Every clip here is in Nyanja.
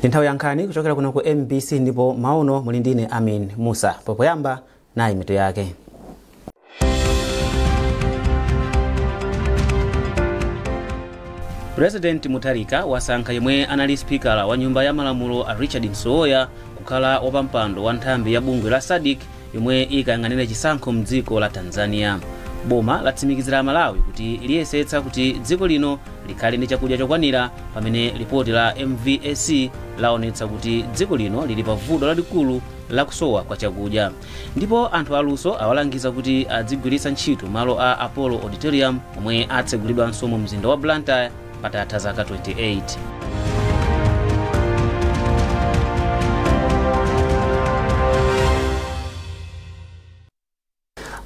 Ndi nthawi ya nkhani kuchokera kuno ku MBC ndipo maono muli ndine Amin Musa. Popoyamba nayi mitu yake. President Mutharika wasankha yemwe anali spikala wa nyumba ya malamulo a Richard Msowoya kukhala wapampando wa nthambi ya bungwe la SADC yomwe ikayang'anira chisankho mdziko la Tanzania. Boma latsimikizira Malawi kuti liyesetsa kuti dziko lino likhale ndi chakudya chokwanira pamene lipoti la MVAC laonetsa kuti dziko lino lili pa vuto lalikulu lakusowa kwa chakudya. Ndipo anthu aluso awalangiza kuti adzigwiritsa ntchito malo a Apollo Auditorium omwe atsegulidwanso mu mzinda wa Blantyre patatha zaka 28.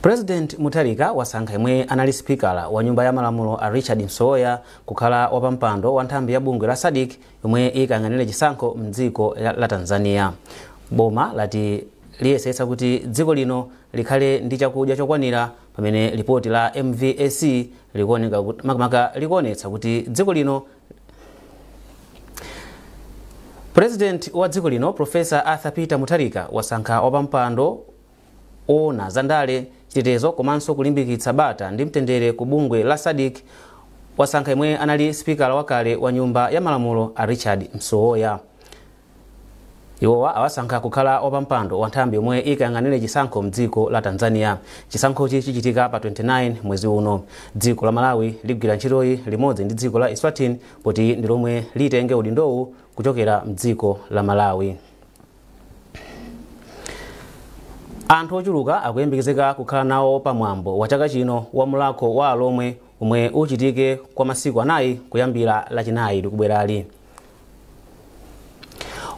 President Mutharika wasankha yemwe anali spikala wa nyumba ya malamulo a Richard Msowoya kukhala wapampando wa nthambi ya bungwe la SADC yomwe ikayang'anira chisankho mdziko la Tanzania. Boma lati liyesetsa kuti dziko lino likhale ndi chakudya chokwanira pamene lipoti la MVAC likuonetsa kuti dziko lino. President wa dziko lino Professor Arthur Peter Mutharika wasankha wapampando ona zandale chitetezo komanso kulimbikitsa bata ndi mtendere ku bungwe la SADC wasankha yemwe anali spikala wakale wa nyumba ya malamulo a Richard Msowoya. Iwowa awasankha kukhala wapampando wa nthambi yomwe ikayang'anire chisankho mdziko la Tanzania. Chisankhochi chichitika pa 29 mwezi uno. Dziko la Malawi ligwira ntchitoyi limodzi ndi dziko la Eswatini poti ndi lomwe litenge udindowu kuchokera mdziko la Malawi. Anthu ochuluka akuyembekezeka kukhala nawo pamwambo wa chaka chino wa mulakho wa Alomwe omwe uchitike kwa masiku anayi kuyambira lachinayi likubwerali.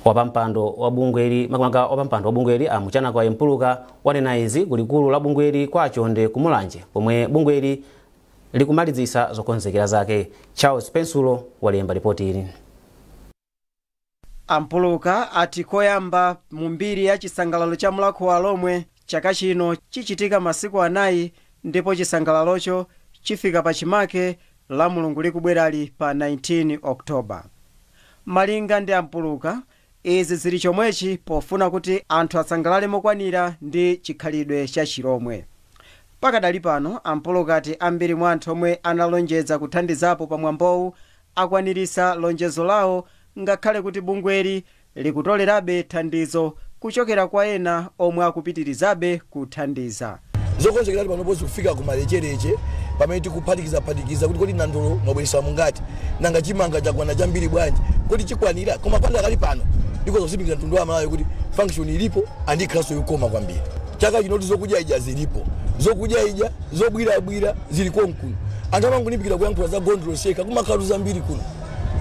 Wapampando wa bungweli makamaka wapampando wa bungweli amuchana kwa Mpuluka wanena izi kulikulu la bungweli kwa Chonde kumulanje pomwe bungweli likumalizisa zokonzekera zake. Charles Pensulo walemba ripoti ili. Ampuluka ati koyamba mu mbiri ya chisangalalo cha mulakho wa Alomwe chaka chino chichitika masiku anayi ndipo chisangalalocho chifika pachimake la Mulungu likubwerali pa 19 Oktoba. Malinga ndi Ampuluka, izi zili chomwechi pofuna kuti anthu asangalale mokwanira ndi chikhalidwe cha Chilomwe. Pakadali pano Ampuluka ati ambiri mwa anthu omwe analonjeza kuthandizapo pamwambowu akwanirisa lonjezo lawo ngakhale kuti bungweli likutolerabe thandizo kuchokera kwa ena omwe akupitirizabe kuthandiza. Zokonzekera panopo zikufika kumalechereche pamene tikuphatikizaphatikiza kuti kodi nandolo mwabweresa mungati nanga chimanga chakwana chambiri bwanji kodi chikwanira, koma padakali pano ndikoza kutsimikiza mtundu wa Malawi kuti function ilipo andikhalanso yokoma kwambiri. Chaka chino zokudya ija zilipo, zokudya ija zobwirabwira ziliko nkuno. Anthu amangolimbikira kuyankhula za gondolo seka kumakhalu zambiri kuno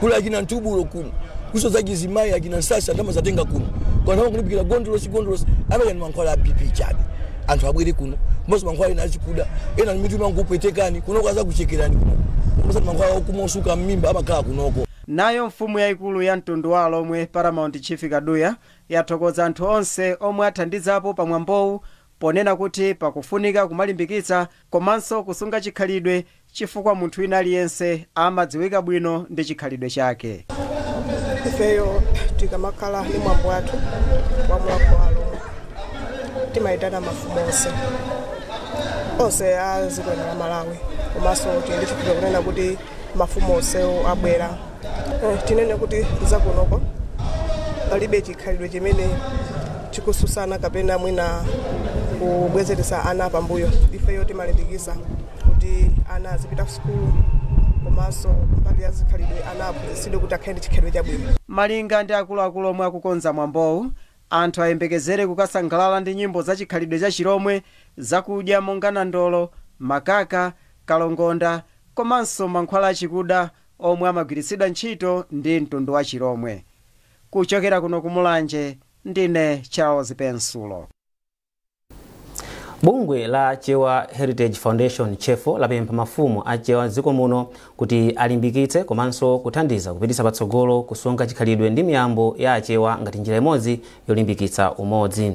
kula akina ntubulo kuno kuso za chizimayi akina nsasa ndamazatenga kuno kwa anthu amangolimbikira gondolosi gondolosi amene ni mankhwala a BP chabe. Anthu abwere kuno komanso mankhwala ena achikuda ena mitu imangopwetekani kuno kwaza kuchekerani kuno komanso mankhwala okumosuka m'mimba amakhala kunoko. Nayo mfumu yayikulu ya mtundu wa Alomwe Paramount Chief Kaduya yathokoza anthu onse omwe athandizapo pamwambowu ponena kuti pakufunika kumalimbikitsa komanso kusunga chikhalidwe chifukwa munthu wina aliyense amadziwika bwino ndi chikhalidwe chake. Ifeyo tikamakhala ndi mwambo wathu wa mulakho wa Alomwe timayitana mafumu onse a dziko la Malawi komanso tiyendetsa kunena kuti mafumu onsewo abwera. Tinene kuti zakunoko palibe chikhalidwe chimene chikususana kapena mwina kubwezeretsa ana pambuyo. Ifeyo timalimbikitsa kuti ana azipita ku sukulu komanso mbali ya zikhalidwe ana aphunzitsidwe kuti akhale ndi chikhalidwe chabwino. Malinga ndi akuluakulu omwe akukonza mwambowu, anthu ayembekezere kukasangalala ndi nyimbo za chikhalidwe cha Chilomwe, zakudya monga nandolo, makaka, kalongonda komanso mankhwala achikuda omwe amagwiritsidwa ntchito ndi mtundu wa Chilomwe. Kuchokera kuno kumulanje ndine Charles Pensulo. Bungwe la Chewa Heritage Foundation CHEFO lapempha mafumu a Chewa dziko muno kuti alimbikitse komanso kuthandiza kupititsa patsogolo kusunga chikhalidwe ndi miyambo ya Achewa ngati njira imodzi yolimbikitsa umodzi.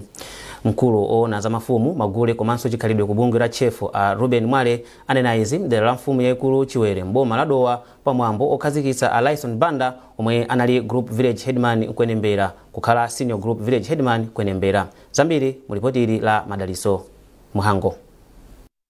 Mkulu oona za mafumu, magule komanso chikhalidwe ku bungwe la CHEFO a Ruben Mwale anena izi mdera la mfumu yaikulu Chiwere mboma la Dowa pamwambo okhazikitsa a Lyson Banda omwe anali Group Village Headman Kwenembera kukhala Senior Group Village Headman Kwenembera. Zambiri mu ripoti ili la Madaliso Muhango.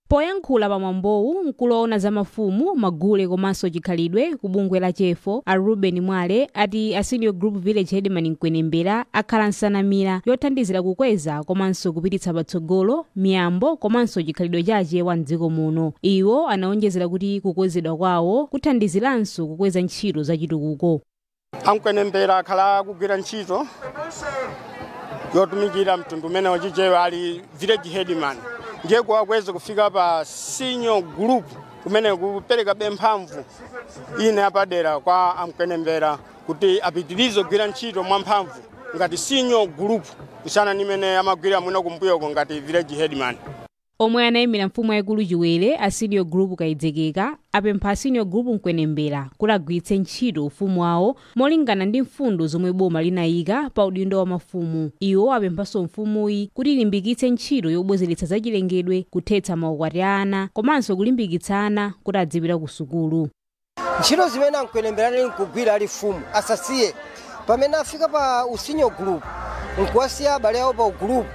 Poyankhula pamwambowu, mkulu oona za mafumu, magule komanso chikhalidwe ku bungwe la CHEFO a Ruben Mwale ati a Senior Group Village Headman Nkwenembera akhala nsanamira yothandizira kukweza komanso kupititsa patsogolo miyambo komanso chikhalidwe cha Achewa mdziko muno. Iwo anaonjezera kuti kukwezedwa kwawo kuthandiziranso kukweza ntchito za chitukuko. Ankwenembera akhala akugwira ntchito yotumikira mtundu umene wachichewa ali village headman, ndiye kuwakweza kufika pa senior group kumene kupereka mphamvu ine apadera kwa amkwenembera kuti apitirize kugwira ntchito mwamphamvu ngati senior group kusiyana ndi imene amagwira mwina kumbuyoko ngati village headman. Omwe anayimira mfumu yaikulu Chiwere a Senior Group Kaidzekeka apempha a Senior Group Nkwenembera kuti agwiritse ntchito ufumu wawo molingana ndi mfundo zomwe boma linayika pa udindo wa mafumu. Iwo apemphanso mfumuyi kuti ilimbikitse ntchito yobwezeretsa zachilengedwe, kuthetsa maukwati a ana komanso kulimbikitsa ana kuti adzipita ku sukulu. Ntchito zimene ankwenembera ali nkugwira ali mfumu asasiye. Pamene afika pa usinyo group nkuwasiya abale awo pa ugroup,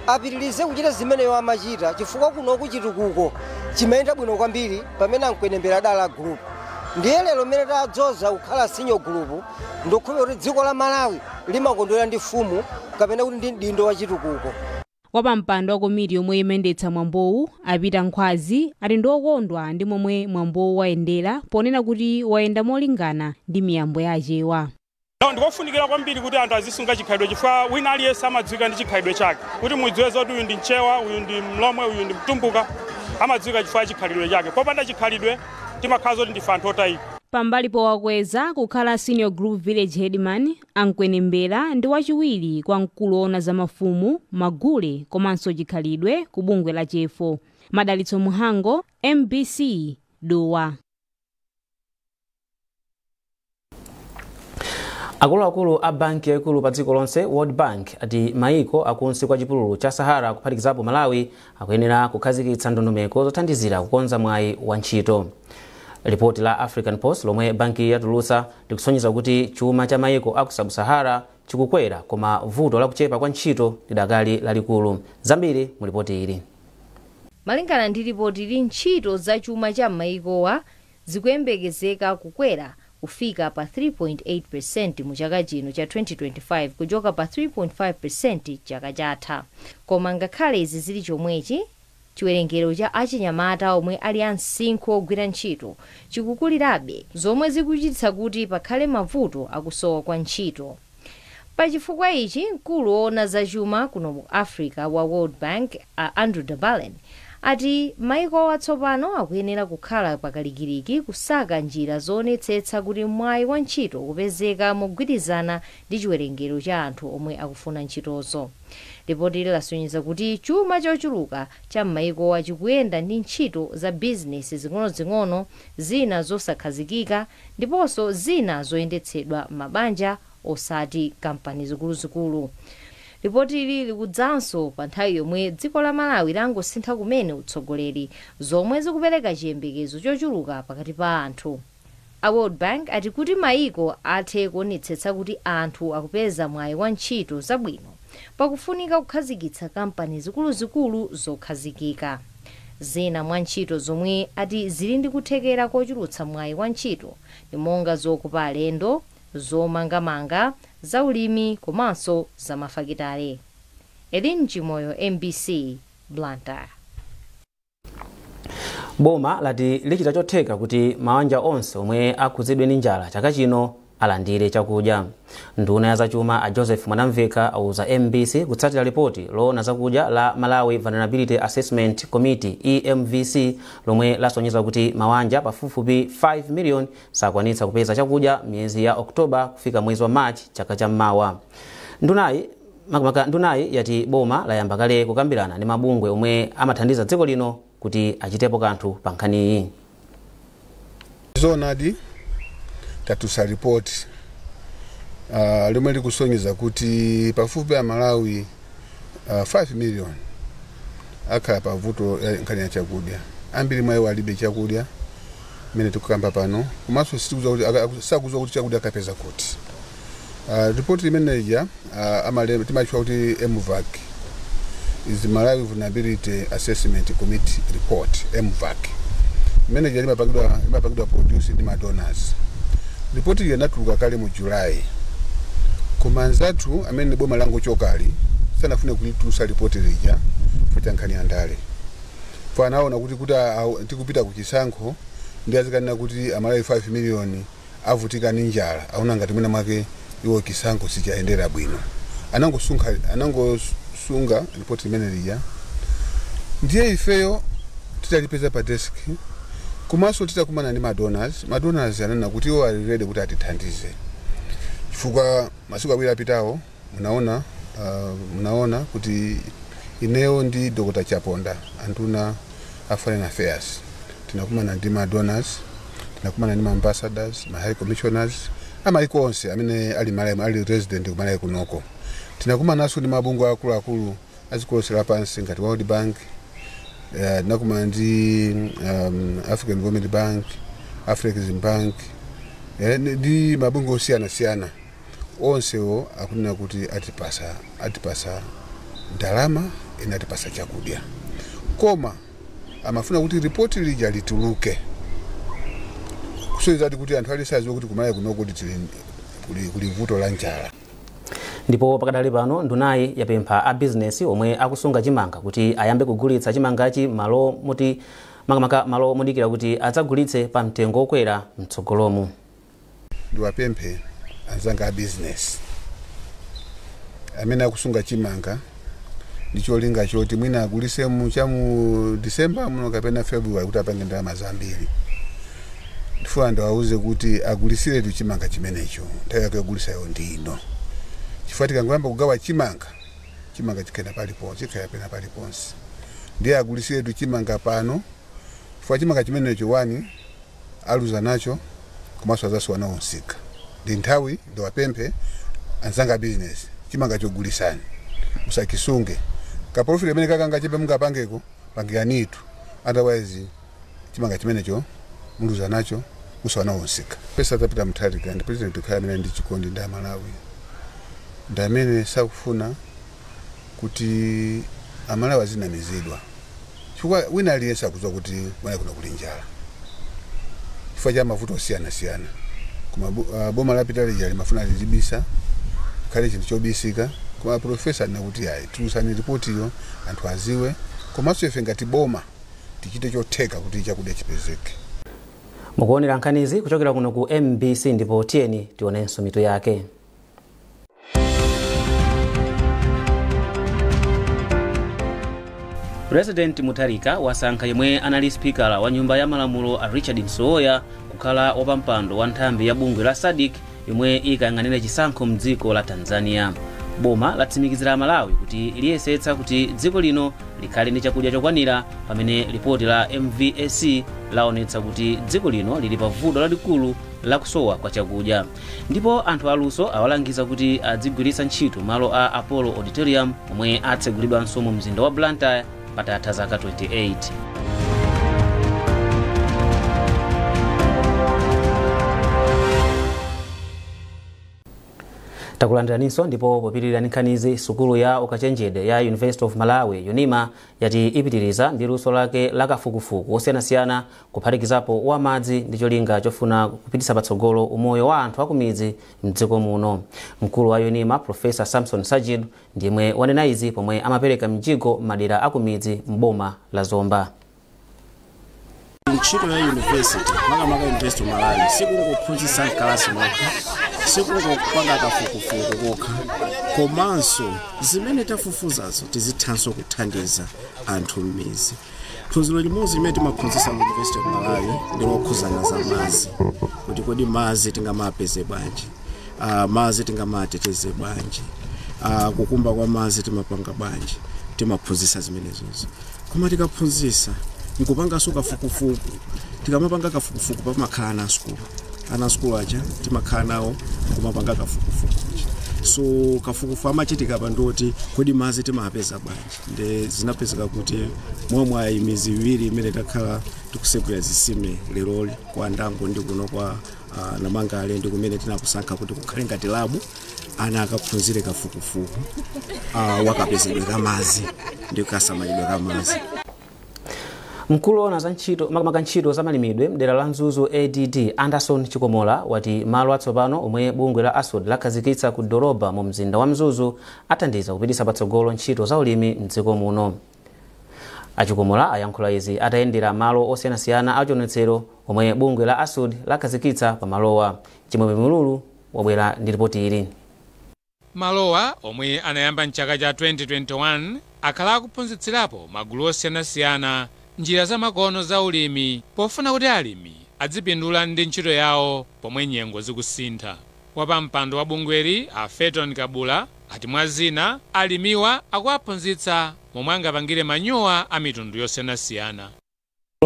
apitirize kuchita zimeneyo amachita, chifukwa kuno chitukuko chimayenda bwino kwambiri pamene ankwenembera adala group. Ndiye lero mmene tadzoza kukhala senior group, ndikukhulupirira kuti dziko la Malawi limakondwera ndi mfumu kapena kuti ndi mdindo wa chitukuko. Wapampando wa komiti yomwe imayendetsa mwambowu apita Nkhwazi ati ndi okondwa ndi momwe mwambowu wayendera, ponena kuti wayenda molingana ndi miyambo ya Achewa. Ndikofunikira kwambiri kuti anthu azisunga chikhalidwe, chifukwa wina aliyense amadziwika ndi chikhalidwe chake. Kuti mudziwe zoti uyu ndi Mchewa, uyu ndi Mlomwe, uyu ndi Mtumbuka, amadziwika chifukwa chikhalidwe chake. Popanda chikhalidwe timakhala zoti ndife anthu otayika. Pambali powakweza kukhala Senior Group Village Headman, Ankwenembera ndi wachiwiri kwa mkulu woona za mafumu, magule komanso chikhalidwe ku bungwe la CHEFO. Madalitso Muhango, MBC, Dowa. Akuluakulu a banki yaikulu pa dziko lonse World Bank ati maiko akunsi kwa chipululu cha Sahara kuphatikizapo Malawi akuyenera kukhazikitsa ndondomeko zothandizira kukonza mwayi wa ntchito. Ripoti la African Post lomwe banki yatulutsa likusonyeza kuti chuma cha maiko aku Sub-Sahara chikukwera, koma vuto lakuchepa kwa ntchito lidakali lalikulu. Zambiri mu ripoti ili. Malingana ndi ripoti ili, ntchito za chuma cha maikowa zikuyembekezeka kukwera kufika pa 3.8% mu chaka chino cha 2025 kuchoka pa 3.5% chaka chatha. Koma ngakhale izi zili chomwechi, chiwerengero cha achinyamata omwe ali amsinkhu ogwira ntchito chikukulirabe, zomwe zikuchititsa kuti pakhale mavuto akusowa kwa ntchito. Pachifukwa ichi, mkulu woona zachuma kuno mu Africa wa World Bank Andrew Dabalen ati maiko atsopano akuyenera kukhala pakalikiliki kusaka njira zoonetsetsa kuti mwayi wa ntchito kupezeka mogwirizana ndi chiwerengero cha anthu omwe akufuna ntchitozo. Ripoti lasonyeza kuti chuma chochuluka cha m'maikowa chikuyenda ndi ntchito za bizinesi zing'onozing'ono, zina zosakhazikika ndiponso zina zoyendetsedwa mabanja osati kampani zikuluzikulu. Ripoti ili likudzanso pa nthawi yomwe dziko la Malawi langosintha kumene utsogoleri, zomwe zikupereka chiyembekezo chochuluka pakati pa anthu. A World Bank ati kuti maiko athe kuonetsetsa kuti anthu akupeza mwayi wa ntchito zabwino, pakufunika kukhazikitsa kampani zikuluzikulu zokhazikika. Zina mwa ntchito zomwe ati zili ndi kuthekera kochulutsa mwayi wa ntchito ndi monga zokopa alendo, zomangamanga, zaulimi komanso zamafakitale. Elin Chimoyo, MBC, Blantyre. Boma lati lichita chotheka kuti mawanja onse omwe akhudzidwe ndi njala chaka chino alandire chakudya. Nduna ya zachuma a Joseph Mwanamveka auza MBC kutsatira ripoti loona zakudya la Malawi Vulnerability Assessment Committee EMVC lomwe lasonyeza kuti mawanja pafupifupi 5 million sakwanitsa kupeza chakudya miyezi ya Oktoba kufika mwezi wa March chaka cha mmawa. Ndunayi yati boma layamba kale kukambirana ndi mabungwe omwe amathandiza dziko lino kuti achitepo kanthu pa nkhaniyi. Zonadi tatusa report lomwe likusonyeza kuti pafupi a Malawi 5 million akhala pavuto nkhani ya chakudya. Ambiri mwa iwo alibe chakudya mene tikukamba pano, komanso sakudziwa kuti chakudya akapeza kuti. Report imeneja timachula kuti MVAC, is the Malawi Vulnerability Assessment Committee Report, MVAC. Imeneja imapangidwa produce ndi madonors. Report iyi inatuluka kale mu July, koma anzathu amene boma langu chokali sanafune kulitulutsa report lija chifukwa nkhani ya ndale. Anaona kuti tikupita kuchisankho ndi azikanena kuti Amalawi 5 million avutika ndi njala, aona ngati mwina mwake iwo chisankho sichayendera bwino. Anangosunga report imene lija, ndiye ifeyo titalipeza pa desk, komanso titakumana ndi madonors. Madonors ananena kuti iwo ali ready kuti atithandize, chifukwa masiku awiri apitawo munaona kuti ineyo ndi Dr. Chaponda, anduna a Foreign Affairs, tinakumana ndi madonors, tinakumana ndi ma-ambassadors, ma high commissioners amaiko onse amene ali Malawi, ali resident kumalawi kunoko. Tinakumananso ndi mabungwe akuluakulu adziko lonse lapansi ngati World Bank, tinakumana ndi African Development Bank, African Bank, ndi mabungwe osiyanasiyana. Onsewo akunena kuti atipasa ndalama, ena atipasa chakudya, koma amafuna kuti ripoti lija lituluke kusonyeza kuti anthu alisaziwe kuti kumalawi kuno kuti kuli vuto la njala. Ndipo pakadali pano ndunayi yapempha a business omwe akusunga chimanga kuti ayambe kugulitsa chimangachi malo muti makamaka malo mudikira kuti adzagulitse pa mtengo okwera mtsogolomu. Ndiwapemphe anzanga a business amene akusunga chimanga ndi cholinga choti mwina agulitse chamu December muno kapena February kuti apange ndalama zambiri, ndifuna ndiwauze kuti agulisiretu chimanga chimenecho, nthawi yake yogulisayo ndi ino, chifukwa tikangoyamba kugawa chimanga, chimanga chikhena paliponse, chikhala pena paliponse. Ndiye agulisiretu chimanga pano, chifukwa chimanga chimenecho wani aluza nacho komanso azasowa nawo msika. Ndi nthawi ndiwapemphe anzanga business, chimanga chogulisani musakisunge, kaprofit amene kakanga chepe mungapangeko pangiranitu, otherwise chimanga chimenecho muluza nacho musowa nawo msika. Pesa tapita Mutharika ndi president khala amene ndi chikondi ndi Amalawi, ndi amene sakufuna kuti Amalawi azinamizidwa, chifukwa wina aliyense akudziwa kuti mwina kuno kuli njala chifukwa cha mavuto osiyanasiyana. Koma boma lapita lija limafuna lizibisa, khale chinthu chobisika, koma profesa anakuti ayi, tulutsani ripotiyo anthu aziwe, komanso ife ngati boma tichite chotheka kuti chakudya chipezeke. Mukuonera nkhanizi kuchokera kuno ku MBC, ndipo tiyeni tionenso mitu yake. President Mutharika wasankha yemwe anali spikala wa nyumba ya malamulo a Richard Msowoya kukhala wapampando wa nthambi ya bungwe la SADC yomwe ikayang'anira chisankho mdziko la Tanzania. Boma latsimikizira Malawi kuti liyesetsa kuti dziko lino likhale ndi chakudya chokwanira, pamene lipoti la MVAC laonetsa kuti dziko lino lili pa vuto lalikulu lakusowa kwa chakudya. Ndipo anthu aluso awalangiza kuti adzigwiritsa ntchito malo a Apollo Auditorium omwe atsegulidwanso mu mzinda wa Blantyre patatha zaka 28. Takulandiraninso, ndipo popitirira nkhanizi, sukulu ya ukachenjede ya University of Malawi UNIMA yati ipitiriza ndi luso lake lakafukufuku osiyanasiyana kuphatikizapo wa madzi ndi cholinga chofuna kupititsa patsogolo umoyo wa anthu akumidzi mdziko muno. Mkulu wa UNIMA Professor Samson Sajid ndimwe wanena izi pomwe amapereka mjigo madera akumidzi mboma la Zomba. Ntchito ya university, makamaka University of Malawi, sikungophunzitsa mkalasi mwakha, sikungopanga kafukufuku kokha, komanso zimene tafufuzazo tizithanso kuthandiza anthu m'mizi. Phunziro limodzi limene timaphunzitsa mu University of Malawi ndi lokhuzana za madzi, kuti kodi madzi tingamapeze bwanji, madzi tingamateteze bwanji, kukumba kwa madzi timapanga bwanji, timaphunzitsa zimenezozo. Koma tikaphunzitsa nkupanganso kafukufuku, tikamapanga kafukufuku pamakhala ana sukulu, ana sukulu aja timakhala nawo kumapanga kafukufuku. So kafukufuku amachitika pa ndoti kodi madzi timapeza bwanji, ndi zinapezeka kuti momwe midzi iwiri imene takhala tikusegulira zitsime leroli, kwa Ndango ndi kuno kwa Namangale, ndi kumene tinakusankha kuti kukhale ngati lab, ana akaphunzire kafukufuku wakapezedwe kamadzi ndi kasamalidwe kamadzi. Mkulu woona za ntchito, makamaka ntchito za malimidwe mdera la Mzuzu ADD, Anderson Chikomola, wati malo atsopano omwe bungwe la ASUD lakhazikitsa ku Doroba mu mzinda wa Mzuzu athandiza kupititsa patsogolo ntchito za ulimi mdziko muno. Achikomola ayankhula izi atayendera malo osiyanasiyana achionetsero omwe bungwe la ASUD lakhazikitsa pamalowa. Chimwemwe Mululu wabwera ndi ripoti ili. Malowa omwe anayamba mchaka cha 2021 akhala akuphunzitsirapo magulu osiyanasiyana njira zamakono za ulimi, pofuna kuti alimi adzipindula ndi ntchito yawo pomwe nyengo zikusintha. Wapampando wa bungweri, a Feton Kabula, ati mwa zina alimiwa akuwaphunzitsa momwe angapangire manyowa a mitundu yosiyanasiyana.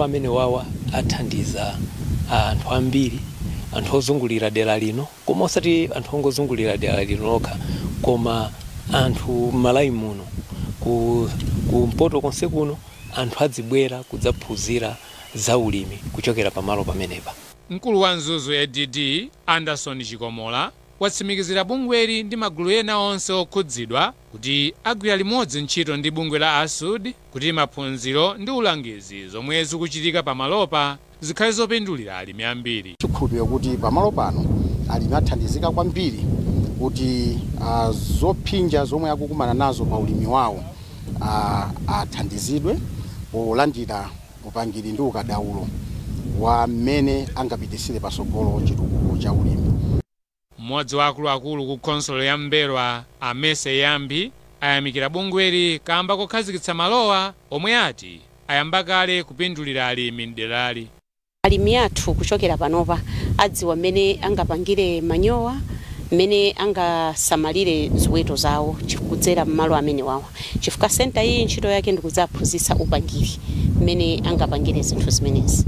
Amene wawa athandiza anthu ambiri, anthu ozungulira dera lino, koma osati anthu ongozungulira dera lino lokha, koma anthu m'Malawi muno, kumpoto konse kuno, anthu adzibwera kudzaphunzira za ulimi kuchokera pamalo pamenepa. Mkulu wa Mzuzu ADD, Anderson Chikomola, watsimikizira bungweli ndi magulu ena onse okhudzidwa kuti agwira limodzi ntchito ndi bungwe la ASUD kuti maphunziro ndi ulangizi zomwe zikuchitika pamalopa zikhale zopindulira alimi ambiri. Chikhulupiriro kuti pamalo pano alimi athandizika kwambiri kuti zophinja zomwe akukumana nazo pa ulimi wawo athandizidwe polandira upangiri ndi ukadaulo wa mmene angapitisire pasogolo chitukuko cha ulimi. Mmodzi wa akuluakulu ku khonsolo ya Mbelwa, Amese Yambi, ayamikira bungweli kamba kokhazikitsa malowa omwe ati ayamba kale kupindulira alimi mderali. Alimi athu kuchokera panopa adziwa mmene angapangire manyowa, mmene angasamalire ziweto zawo kudzera mmalo amene wawa, chifukwa center iyi ntchito yake ndikudzaphunzitsa upangiri mmene angapangire zinthu zimenezi.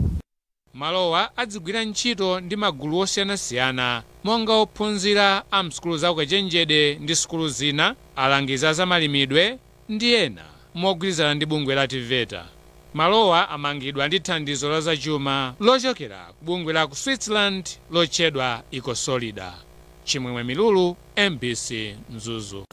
Malowa adzigwira ntchito ndi magulu osiyanasiyana monga ophunzira a msukulu za ukachenjede ndi sukulu zina, alangiza za malimidwe ndi ena, mogwirizana ndi bungwe la TEVETA. Malowa amangidwa ndi thandizo la zachuma lochokera ku bungwe la ku Switzerland lotchedwa Ecosolida. Chimwemwe Milulu, MBC, Mzuzu.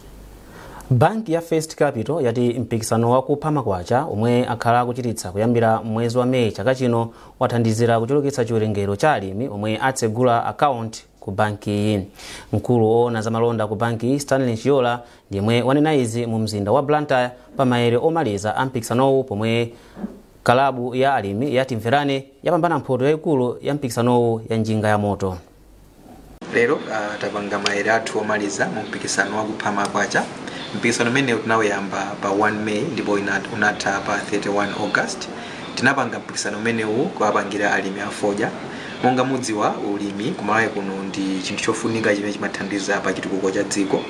Banki ya First Capital yati mpikisano wakupha makwacha omwe akhala akuchititsa kuyambira mwezi wa Meyi chaka chino wathandizira kuchulukitsa chiwerengero cha alimi omwe atsegula akaunti ku banki iyi. Mkulu woona za malonda ku banki iyi, Stanley Chiola, ndiyemwe wanena izi mu mzinda wa Blantyre pa maere omaliza a mpikisanowu, pomwe kalabu ya alimi ya Timverane yapambana mphoto yayikulu ya mpikisanowu ya njinga ya moto. Lero tapanga maere athu omaliza mu mpikisano wakupha makwacha. Mpikisano umene tinawuyamba pa 1 May ndipo unatha pa 31 August. Tinapanga mpikisano umenewu kuwapangira alimi afodya. Monga mudziwa, ulimi kumalawi kuno ndi chinthu chofunika chimene chimathandiza pa chitukuko cha dziko.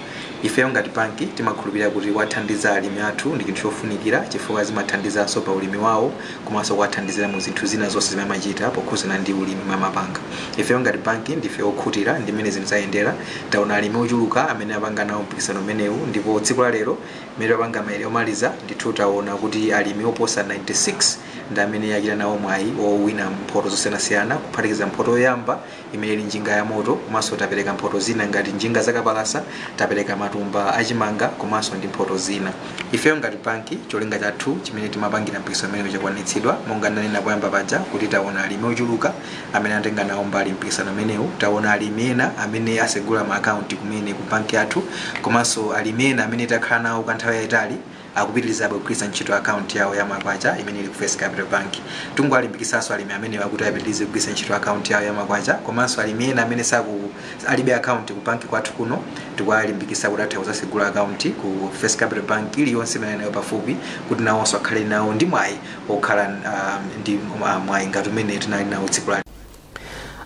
Ifeyo ngati banki timakhulupirira kuti kuwathandiza alimi athu ndi chinthu chofunikira, chifukwa zimathandizanso pa ulimi wawo komanso kuwathandizira mu zinthu zina zonse zimene amachita pokhuzana ndi ulimi umene amapanga. Ifeyo ngati banki ndife okhutira ndi mmene zinthu zayendera. Taona alimi ochuluka amene apanga nawo mpikisano umenewu, ndipo tsiku la lero mmene tapanga maere omaliza, ndithu taona kuti alimi oposa 96 ndi amene achita nawo mwayi owina mphoto zosiyanasiyana, kuphatikiza mphoto yoyamba imene ili njinga ya moto, komanso tapereka mphoto zina ngati njinga zakapalasa, tapereka matumba achimanga komanso ndi mphoto zina. Ifeyo ngati banki, cholinga chathu chimene timapangira mpikisano umene chakwanitsidwa. Monga ndanena poyamba paja kuti taona alimi ochuluka amene atenga nawo mbali mpikisano umenewu, taona alimi ena amene asegula ma akaunti kumene ku banki yathu, komanso alimi ena amene takhala nawo kwa nthawi yayitali akupitirizabe kugwiritsa ntchito akaunti yawo ya makwacha imene ili ku First Capital Bank. Tungowalimbikitsanso alimi amenewa kuti apitirize kugwiritsa ntchito akaunti yawo ya makwacha, komanso alimi ena amene saku alibe akaunti ku banki kwathu kuno, tikuwalimbikitsa kuti atha kuzasegula akaunti ku First Capital Bank iliyonse imene nayo pafupi, kuti nawonso akhale nawo ndi mwayi okhala ndi mwayi ngati umene tinali nawo tsiku la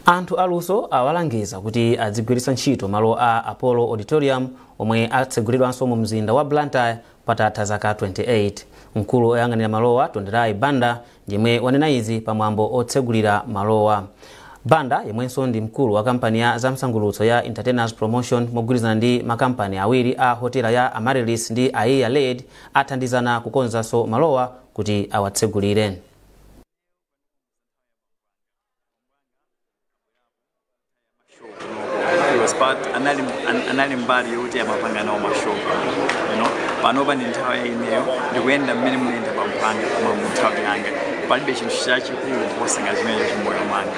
Anthu aluso awalangiza kuti adzigwiritsa ntchito malo a Apollo Auditorium omwe atsegulidwanso mu mzinda wa Blantyre patatha zaka 28. Mkulu oyang'anira malowa, Tonderai Banda, ndiyemwe wanena izi pamwambo otsegulira malowa. Banda, yemwenso ndi mkulu wa kampani ya zamsangulutso ya Entertainers Promotion, mogwirizana ndi makampani awiri a hotela ya Amaryllis ndi Aia Led, athandizana kukonzanso malowa kuti awatsegulire. He was part anali mbali yoti amapanga nawo ma show, panopa ndi nthawi ya ineyo ndikuyenda mmene munayenda pampanga, koma mu nthawi yanga palibe chinthu chachikulu kuposa ngati chimenecho chimoyo mwanga.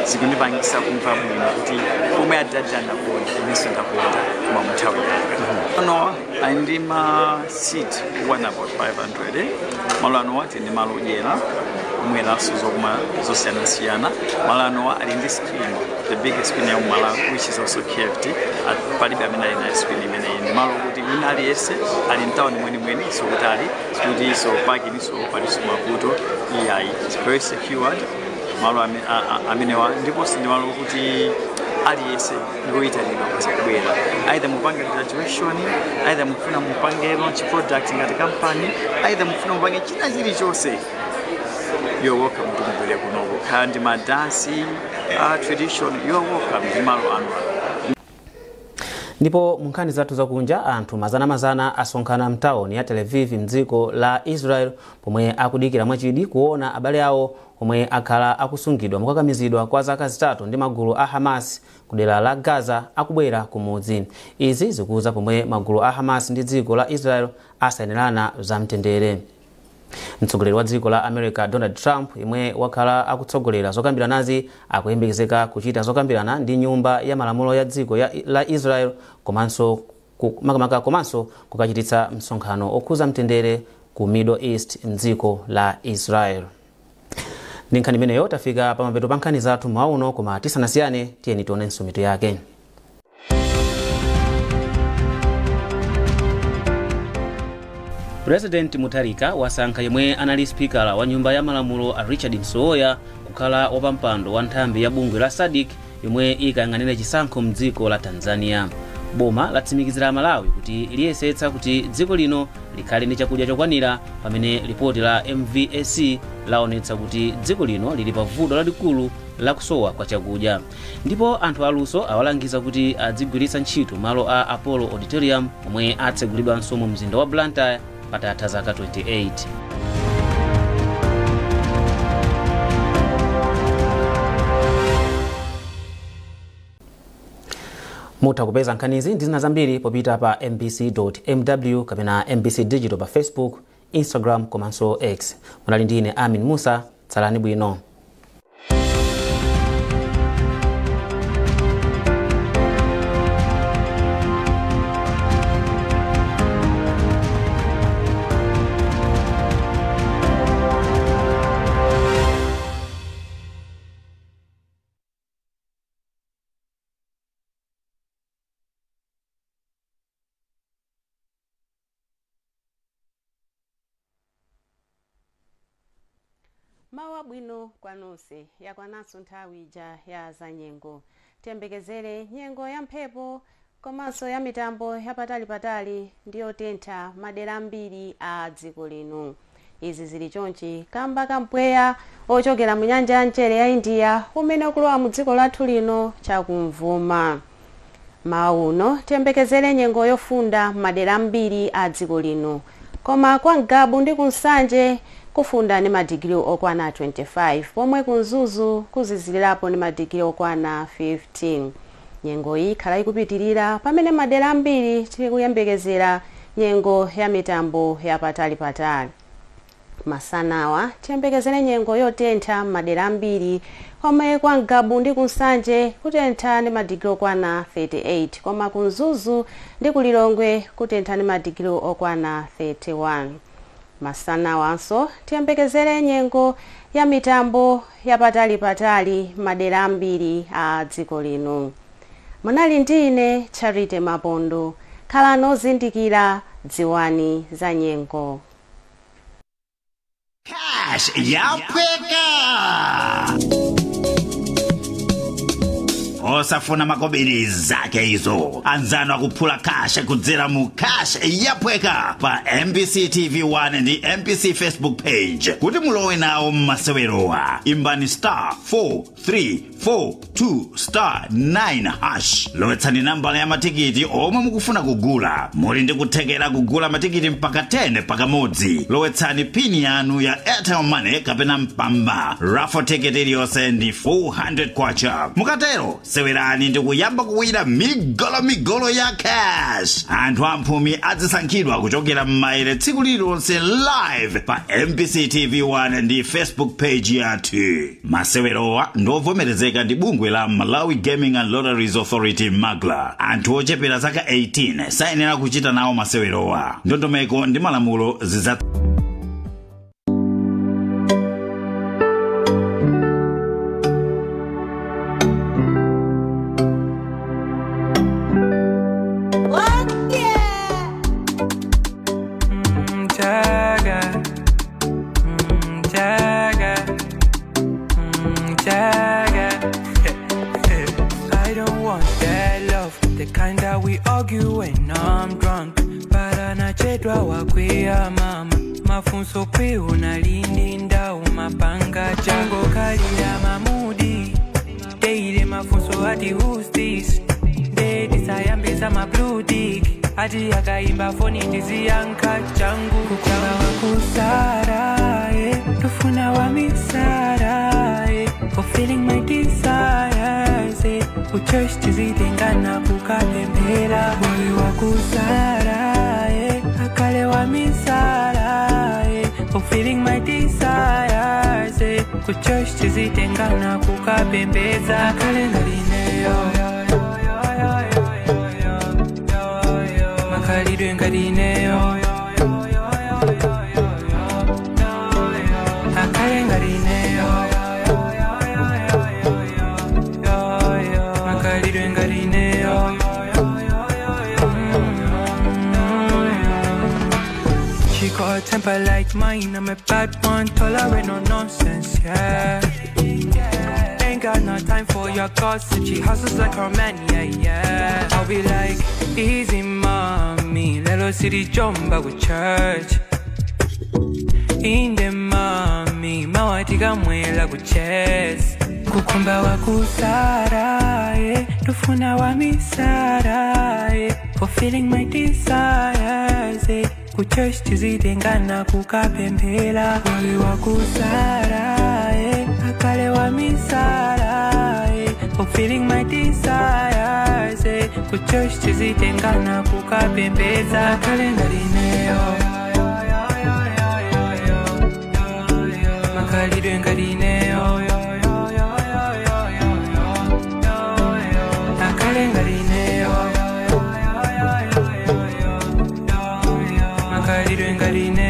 Zikundipangisa kumva bwino kuti pomwe adadi anakonda, inenso ndakonda, koma mu nthawi yanga. Ano ali ndi ma seat okwana about 500. Malo anowa tili ndi malo odyera, kumweranso zokumwa zosiyanasiyana. Malo anowa ali ndi screen, the biggest screen ya Malawi, which is also curved. Palibe amene ali nayo screen imeneyi. Ndi malo kuti wina aliyense ali mtawuni mwenimweni, sokutali sikuti so parking, so paliso mavuto iyayi. It's very secured malo amenewa, ndiponso ndi malo kuti aliyense ndioyitanidwa akhoza kubwera, either mupange graduation, either mufuna mupange launch product ngati company, either mufuna mupange china chilichonse, you're welcome to mubwere kunoko. Kaya ndi madansi tradition, you're welcome, ndi malo anu. Ndipo mu nkhani zathu zakunja, anthu mazanamazana asonkhana mtawuni ya Tel Aviv mdziko la Israel pomwe akudikira mwachidwi kuona abale awo omwe akhala akusungidwa mokakamizidwa kwa zaka 3 ndi magulu a Hamas ku dera la Gaza akubwera kumudzi. Izi zikuza pomwe magulu a Hamas ndi dziko la Israel asainirana zamtendere. Mtsogoleri wa dziko la America Donald Trump, yemwe wakhala akutsogolera zokambiranazi, akuyembekezeka kuchita zokambirana ndi nyumba ya malamulo ya dziko la Israel komanso makamaka komanso kukachititsa msonkhano okhuza mtendere ku Middle East mdziko la Israel. Ndi nkhani imeneyo tafika pamapeto pa nkhani zathu mauno, koma tisanasiyane tiyeni tionenso mitu yake. President Mutharika wasankha yemwe anali spikala wa nyumba ya malamulo a Richard Msowoya kukhala wapampando wa nthambi ya bungwe la SADC yomwe ikayang'anira chisankho mdziko la Tanzania. Boma latsimikizira Malawi kuti liyesetsa kuti dziko lino likhale ndi chakudya chokwanira pamene lipoti la MVAC laonetsa kuti dziko lino lili pa vuto lalikulu lakusowa kwa chakudya. Ndipo anthu aluso awalangiza kuti adzigwiritsa ntchito malo a Apollo Auditorium omwe atsegulidwanso mu mzinda wa Blantyre patatha zaka 28. Mutha kupeza nkhanizi ndi zina zambiri popita pa mbc.mw kapena MBC Digital pa Facebook, Instagram komanso X. Munali ndine Amin Musa, tsalani bwino. Mawa bwino kwa nonse, yakwananso nthawi ija ya zanyengo. Tiyembekezere nyengo ya mphepo komanso ya mitambo yapatalipatali ndi yotentha madera ambiri a dziko lino. Izi zili chonchi kamba kampweya ochokera mu nyanja ya mchere ya India umene ukulowa mu dziko lathu lino chakumvuma. Mauno tiyembekezere nyengo yofunda madera ambiri a dziko lino, koma kwa Ngabu ndi kunsanje kufunda ni madigiri okwana 25, pomwe kunzuzu kuzizilirapo ni madigiri okwana 15. Nyengo iyi ikhala ikupitirira pamene madera ambiri tikuyembekezera nyengo ya mitambo yapatalipatali. Masanawa tiyembekezere nyengo yotentha madera ambiri, komwe kwa Ngabu ndi kunsanje kutentha ndi madigiri okwana 38, koma kunzuzu ndi kulilongwe kutentha ndi madigiri okwana 31. Masanawanso tiyembekezere nyengo ya mitambo yapatalipatali madera ambiri a dziko lino. Munali ndine Charity Mapondo. Khalani ozindikira, dziwani za nyengo. Cash yaphweka. Zosafuna makobiri zake izo. Anzanu akuphula cash kudzera mu Cash Yaphweka pa MBC TV 1 ndi MBC Facebook page. Kuti mulowe nawo mmasewerowa, imbani *4342*9#, lowetsani nambala ya matikiti omwe mukufuna kugula. Muli ndi kuthekera kugula matikiti mpaka 10 pakamodzi. Lowetsani pin yanu ya Airtel Money kapena Mpamba. Raffle ticket iliyonse ndi 400 kwacha. Mukatero sewerani ndi kuyamba kuwina migolomigolo ya cash. Anthu amphumi azisankhidwa kuchokera m'maere tsiku lililonse live pa MBC TV 1 ndi Facebook page yathu. Masewerowa ndovomerezeka ndi bungwe la Malawi Gaming and Lotteries Authority, MAGLA. Anthu ochepera zaka 18 sayenera kuchita nawo masewerowa. Ndondomeko ndi malamulo zidza. Jaga, Jaga, Jaga. I don't want that love, the kind that we argue when I'm drunk. Para nachedwa wakwiya mama, mafunso kwi unalindinda umapanga chango kalira mamudi. Daily mafunso ati who's this? Ndedisayambisa ma blue dick. Ati akaimba foni tiziyanka changu. Kukumba wakusara, tufuna wa misara, fulfilling my desires, kuchurch tizitengana kukapembela. Boy wakusara, akale wa misara, fulfilling my desires, kuchurch tizitengana kukapembeza. Akale ngalineyo, makalidwe ngalineyo, akale ngalineyo, makalidwe ngalineyo. She got a temper like mine, I'm a bad one, tolerate no nonsense, yeah. Ain't got no time for your gossip, she hustles like her man, yeah, yeah. I'll be like, easy mommy, little city jumba with church. Inde mami, mawatika mwela kuchess. Kukumba wakusara, tufuna wa misara, fulfilling my desires, kuchurch tizitengana kukapembela. Boy wakusara, akale wa misara, fulfilling my desires, kuchurch tizitengana kukapembeza. Akale ngalineyo, makalidwe ngalineyo, akale ngalineyo, makalidwe ngalineyo.